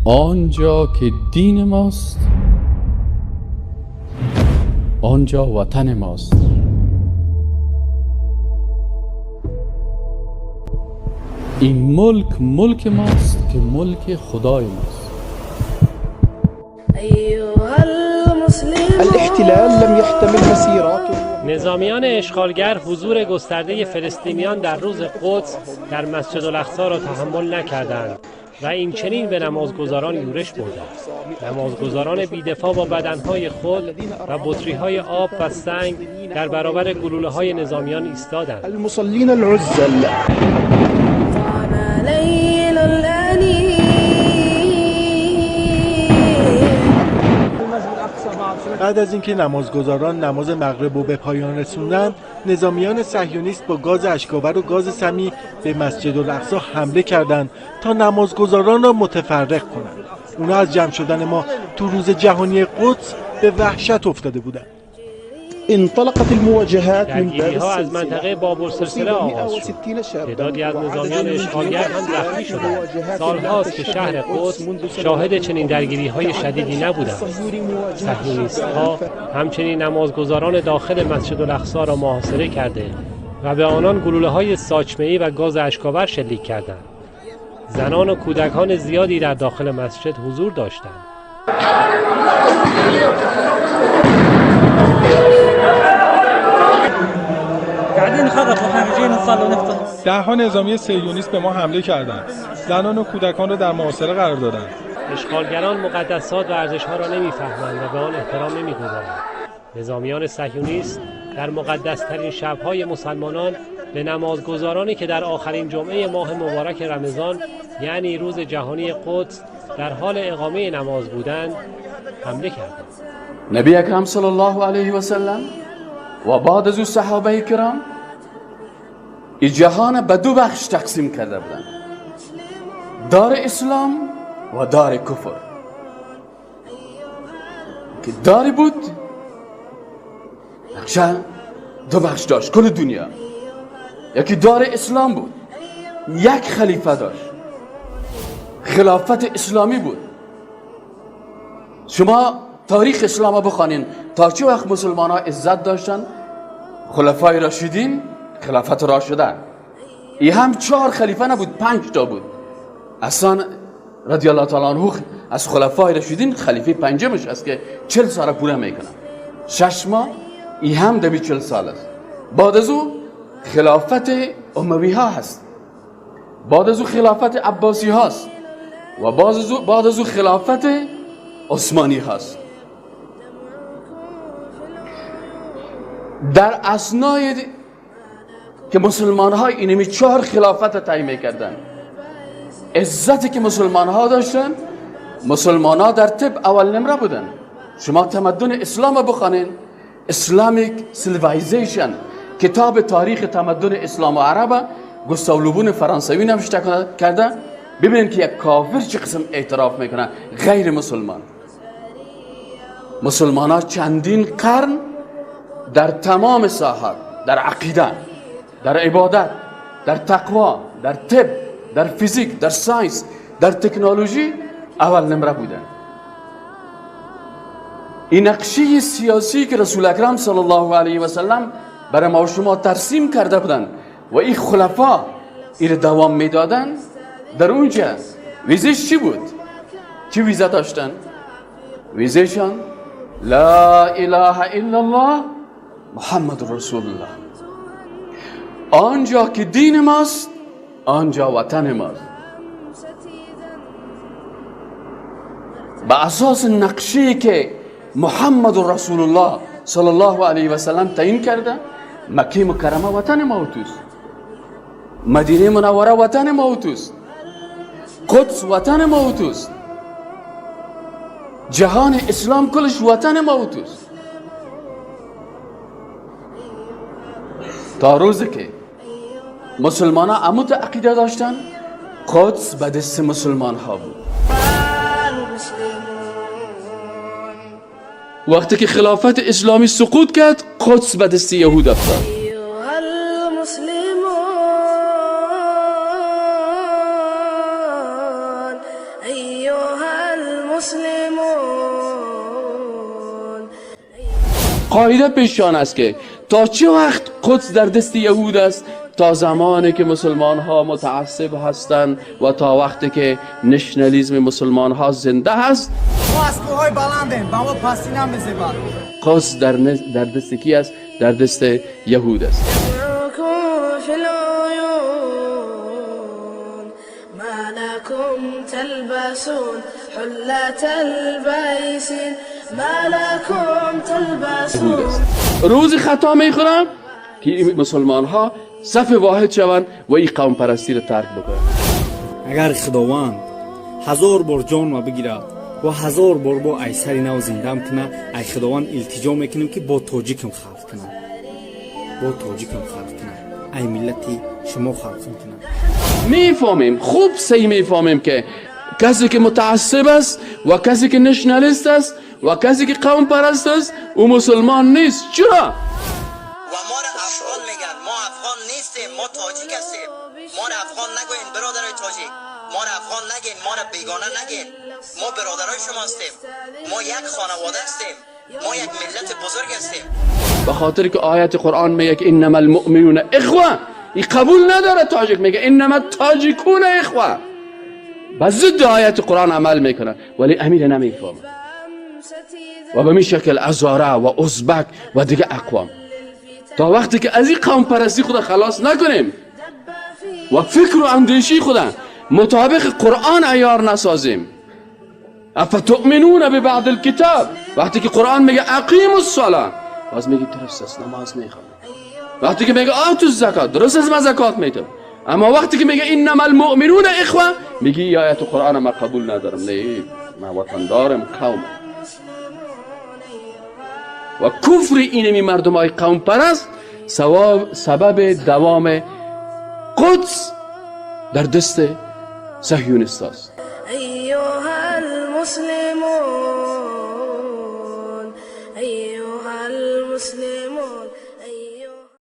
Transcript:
آنجا که دین ماست، آنجا وطن ماست. این ملک ملک ماست که ملک خدای ماست. الاحتلال لم يحتمل مسيرات. نظامیان اشغالگر حضور گسترده فلسطینیان در روز قدس در مسجد الاقصی را تحمل نکردند و این چنین به نمازگزاران یورش بردند. نمازگزاران بیدفاع با بدنهای خود و بطری‌های آب و سنگ در برابر گلوله‌های نظامیان ایستادند. المصلين العزل. بعد از اینکه نمازگزاران نماز مغرب رو به پایان رسوندند، نظامیان صهیونیست با گاز اشک‌آور و گاز سمی به مسجد الاقصی حمله کردند تا نمازگزاران را متفرق کنند. اونا از جمع شدن ما تو روز جهانی قدس به وحشت افتاده بودند. انطلقت المواجهات من درگیری‌ها از منطقه بابل سلسله آغاز شد. تعدادی از نظامیان اشغالگر هم زخمی شدند. سالهاست که شهر قدس شاهد چنین درگیری‌های شدیدی نبودند. صهیونیست‌ها همچنین نمازگزاران داخل مسجد الاقصی را محاصره کرده و به آنان گلوله‌های ساچمه‌ای و گاز اشک‌آور شلیک کردند. زنان و کودکان زیادی در داخل مسجد حضور داشتند. ده‌ها نظامی صهیونیست به ما حمله کردند. زنان و کودکان را در محاصره قرار دادند. اشغالگران مقدسات و ارزش‌ها را نمی‌فهمند و به آن احترام نمی‌گذارند. نظامیان صهیونیست در مقدس‌ترین شب‌های مسلمانان به نمازگزارانی که در آخرین جمعه ماه مبارک رمضان، یعنی روز جهانی قدس، در حال اقامه نماز بودند، حمله کردند. نبی اکرم صلی الله علیه و سلم و بعد از او صحابه کرام این جهان به دو بخش تقسیم کرده بودند: دار اسلام و دار کفر. که داری بود نقشه دو بخش داشت کل دنیا. یکی دار اسلام بود، یک خلیفه داشت، خلافت اسلامی بود. شما تاریخ اسلام بخوانین تا چه وقت مسلمان ها عزت داشتن؟ خلفای راشدین، خلافت راشده. ای هم 4 خلیفه نبود، 5 تا بود. اصلا رضی الله تعالی عنه از خلفای راشدین خلیفه پنجمش است که 40 سال پوره میکنه، 6 ماه. ای هم دمی 40 سال است. بعد از او خلافت اموی ها هست، بعد از او خلافت عباسی هاست و بعد از او خلافت عثمانی هاست. در اثنای که مسلمان ها اینمی 4 خلافت تعیین میکردن، عزتی که مسلمان ها داشتن، مسلمان ها در طب اول نمره بودن. شما تمدن اسلام بخوانین، Islamic Civilization، کتاب تاریخ تمدن اسلام و عرب، گوستاو لوبون فرانسوی نوشته کرده. ببینید که یک کافر چه قسم اعتراف میکنه، غیر مسلمان. مسلمان ها چندین قرن در تمام ساحات، در عقیده، در عبادت، در تقوا، در طب، در فیزیک، در science، در تکنولوژی اول نمره بودن. این نقشه سیاسی که رسول اکرم صلی الله علیه و سلم برای ما و شما ترسیم کرده بودن و این خلفا این دوام میدادن، در اونجا ویزش چی بود؟ چی ویزه داشتن؟ ویزشان لا اله الا الله محمد رسول الله. آنجا که دین ماست، آنجا وطن ماست. به اساس نقشه که محمد رسول الله صلی الله علیه و سلم تعیین کرده، مکه مکرمه وطن ما و توست، مدینه منوره وطن ما و توست، قدس وطن ما و توست، جهان اسلام کلش وطن ما و توست. تا روزی که مسلمان ها عمود عقیده داشتن، قدس به دست مسلمان ها بود. وقتی که خلافت اسلامی سقوط کرد، قدس به دست یهود افتاد. أيها المسلمون. قاعده پیشان است که تا چه وقت قدس در دست یهود است؟ تا زمانی که مسلمان ها متعصب هستند و تا وقتی که نشنالیسم مسلمان ها زنده هست. ما از کوههای بلندیم، با ما پستی نمیزیبند. قدس در دست کی است؟ در دست یهود است. دمعكم في العيون ما لكم تلبسون حلة البيس ما لكم تلبسون. روز خطا میخورم که مسلمان ها صف واحد شوند و این قوم پرستی را ترک بکنند. اگر خداوند 1000 بار جان ما بگیرد و 1000 بار با ایسری نو زندم کنه، ای خداوند التجا میکنیم که با تاجیکم خلق کنه، با تاجیکم خلق کنه، ای ملتی شما خلق کنه. میفهمیم، خوب صحیح میفهمیم که کسی که متعصب است و کسی که نشنالیست است و کسی که قوم پرست است او مسلمان نیست. چرا؟ و ما را افغان میگن، ما افغان نیستیم، ما تاجیک هستیم. ما را افغان نگوین برادرای تاجیک، ما را افغان نگین، ما را بیگانه نگین. ما برادرای شما هستیم، ما یک خانواده هستیم، ما یک ملت بزرگ هستیم. به خاطر که آیت قرآن میگه که انما المؤمنون اخوه، این قبول نداره. تاجیک میگه انما التاجیکون اخوه، به ضد آیت قرآن عمل میکنه، ولی امیر نمیفهمه. و به می شکل ازاره و ازبک و دیگه اقوام، تا وقتی که از این قوم پرستی خود خلاص نکنیم و فکر و اندیشی خود مطابق قرآن عیار نسازیم. افتؤمنون ببعض الکتاب، وقتی که قرآن میگه اقیم الصلاه، باز میگه درست است نماز میخوام. وقتی که میگه آتوا الزکات، درست است من زکات میدم. اما وقتی که میگه انما المؤمنون اخوه، میگه آیت قرآن ما قبول ندارم، نه من وطن دارم قوم. و کفر اینمی مردم های قوم پرست سبب دوام قدس در دست صهیونیست است. أيها المسلمون.